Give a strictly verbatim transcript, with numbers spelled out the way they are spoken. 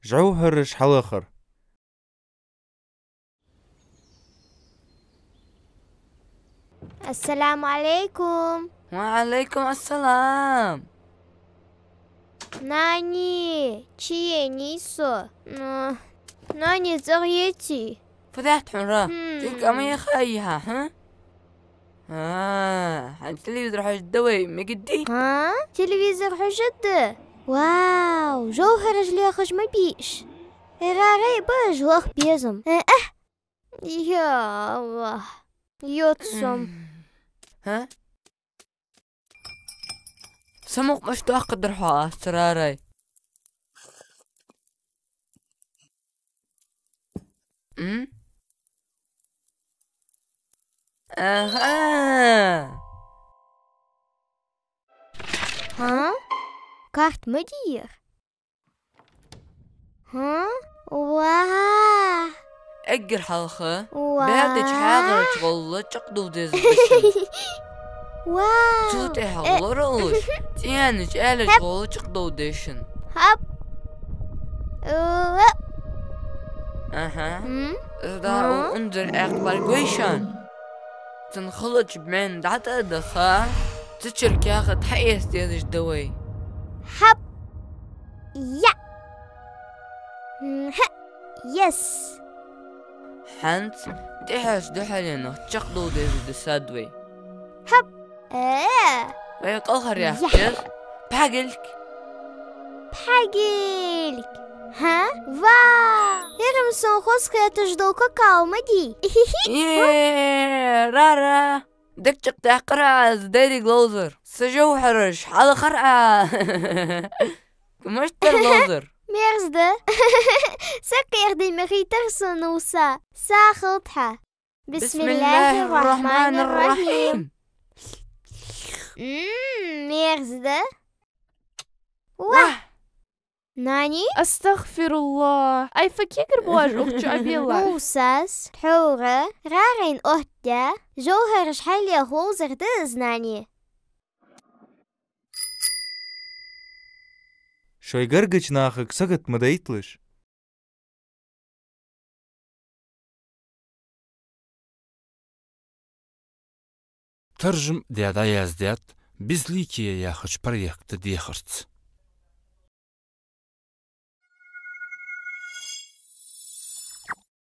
ЖовхӀараш хьалахар. Ассаламу Ӏалайкум. Ва Ӏалайкум ассалам. Нани, чу енай со. М, Нани, цӀагӀа еций? Фу даьд хьона, Ра? Хм. Цинка ма яхай хьа, хӀа? А, хьан телевизор хьожаргда вай, мегадий? ХӀа? Телевизор хьожаргда? Вау, жовхӀараш лехаш ма бий уж. Ра, рай ба уж лаха безам. Э, э. Я АллахӀ. Йоц сом. ХӀа? Са мукъа мишта доаккхаргдар хьо, аз ца рарай? М? Аха! ХӀа? Карта ма дий ер? ХӀа? Ва! Эггара хьалха, ва, баьтача хьагӀарча гӀолла чакхдовла дезаш да шун. Ва! Цул тӀехьагӀа, э, лоралуш, цӀеннача аьлача, хьап, гӀолла чакхдовла дезаш шун. ХӀап. Ва! Аха. М? Из да, м, у унзара аькх бӀаргагой шоана. Цун халача бӀаьнна дӀатӀа а даха, цу чура каьхат хьаэца дезаш да вай. ХӀап! Я! Мгм. Yes! ХӀанз тӀехьарча духьаленах чакхдовла дезаш да сад вай. ХӀап! Э! Вай кӀалхаръяха, я, деза. Пхьагилг! Пхьагилг! ХӀа? Ва! Ер-м сона хоза хеташ дола какао ма дий. Е, Ра-Ра! Дика чакхдаьккхар Ӏа из деррига ловзар. Са жовхӀараш хьалахар Ӏа. Мишта дар ловзар? Мерза да. Сакъердий ма хийтар сона, Муса. Сагота хьа. بسم الله الرحمن الرحيم. М, мерза да. Вах! Вах! Нани? أستغفر الله. Ай, фу кегар ба оаш укх чу Ӏобеллар? Мусас тхьовра Рарайна оттадаь жовхӀараш хьаллеха ловзар да из, Нани. Шоай гаргача нахага сагот ма дайталаш. Таржам даь дӀаяздаьд «Безликие» яхача проекта дехарца.